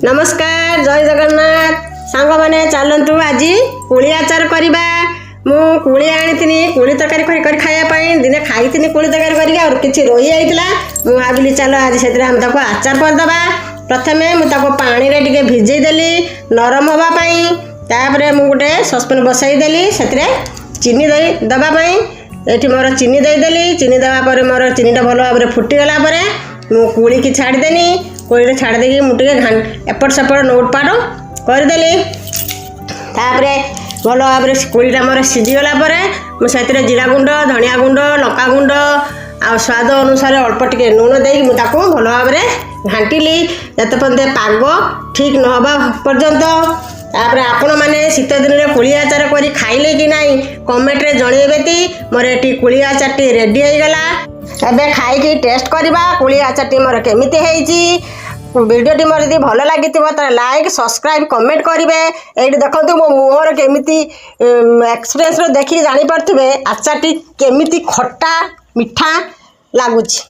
ନମସ୍କାର, ଜୟ ଜଗନ୍ନାଥ। ସାଙ୍ଗମାନେ, ଚାଲନ୍ତୁ ଆଜି କୋଳି ଆଚାର କରିବା। ମୁଁ କୋଳି ଆଣିଥିନି କୋଳି ତରକାରୀ କରି କରି ଖାଇବା ପାଇଁ। ଦିନେ ଖାଇଥିନି କୋଳି ତରକାରୀ କରିକି, ଆଉ କିଛି ରହିଯାଇଥିଲା। ମୁଁ ଭାବିଲି, ଚାଲ ଆଜି ସେଥିରେ ଆମେ ତାକୁ ଆଚାର କରିଦେବା। ପ୍ରଥମେ ମୁଁ ତାକୁ ପାଣିରେ ଟିକେ ଭିଜେଇ ଦେଲି ନରମ ହେବା ପାଇଁ। ତାପରେ ମୁଁ ଗୋଟେ ସସ୍ପେନ୍ ବସାଇ ଦେଲି ସେଥିରେ ଚିନି ଦେଇ ଦେବା ପାଇଁ। ଏଠି ମୋର ଚିନି ଦେଇଦେଲି। ଚିନି ଦେବା ପରେ ମୋର ଚିନିଟା ଭଲ ଭାବରେ ଫୁଟିଗଲା ପରେ ମୁଁ କୋଳିକି ଛାଡ଼ିଦେନି। କୋଳିରେ ଛାଡ଼ି ଦେଇକି ମୁଁ ଟିକେ ଏପଟ ସେପଟ ନୋଟ ପାଟ କରିଦେଲି। ତାପରେ ଭଲ ଭାବରେ କୋଳିଟା ମୋର ସିଝିଗଲା ପରେ ମୁଁ ସେଥିରେ ଜିରା ଗୁଣ୍ଡ, ଧନିଆ ଗୁଣ୍ଡ, ଲଙ୍କା ଗୁଣ୍ଡ ଆଉ ସ୍ୱାଦ ଅନୁସାରେ ଅଳ୍ପ ଟିକେ ଲୁଣ ଦେଇକି ମୁଁ ତାକୁ ଭଲ ଭାବରେ ଘାଣ୍ଟିଲି, ଯେତେ ପର୍ଯ୍ୟନ୍ତ ପାଗ ଠିକ୍ ନ ହେବା ପର୍ଯ୍ୟନ୍ତ। ତାପରେ ଆପଣମାନେ ଶୀତ ଦିନରେ କୋଳି ଆଚାର କରି ଖାଇଲେ କି ନାହିଁ, କମେଣ୍ଟରେ ଜଣେଇବେ ତି। ମୋର ଏଠି କୋଳି ଆଚାରଟି ରେଡ଼ି ହେଇଗଲା। ଏବେ ଖାଇକି ଟେଷ୍ଟ କରିବା କୋଳି ଆଚାରଟି ମୋର କେମିତି ହେଇଛି। ଭିଡ଼ିଓଟି ମୋର ଯଦି ଭଲ ଲାଗିଥିବ, ତାହେଲେ ଲାଇକ୍, ସବସ୍କ୍ରାଇବ୍, କମେଣ୍ଟ କରିବେ। ଏଇଠି ଦେଖନ୍ତୁ, ମୋ ମୁହଁର କେମିତି ଏକ୍ସପ୍ରେସନ୍‌ରୁ ଦେଖିକି ଜାଣିପାରୁଥିବେ ଆଚାରଟି କେମିତି ଖଟା ମିଠା ଲାଗୁଛି।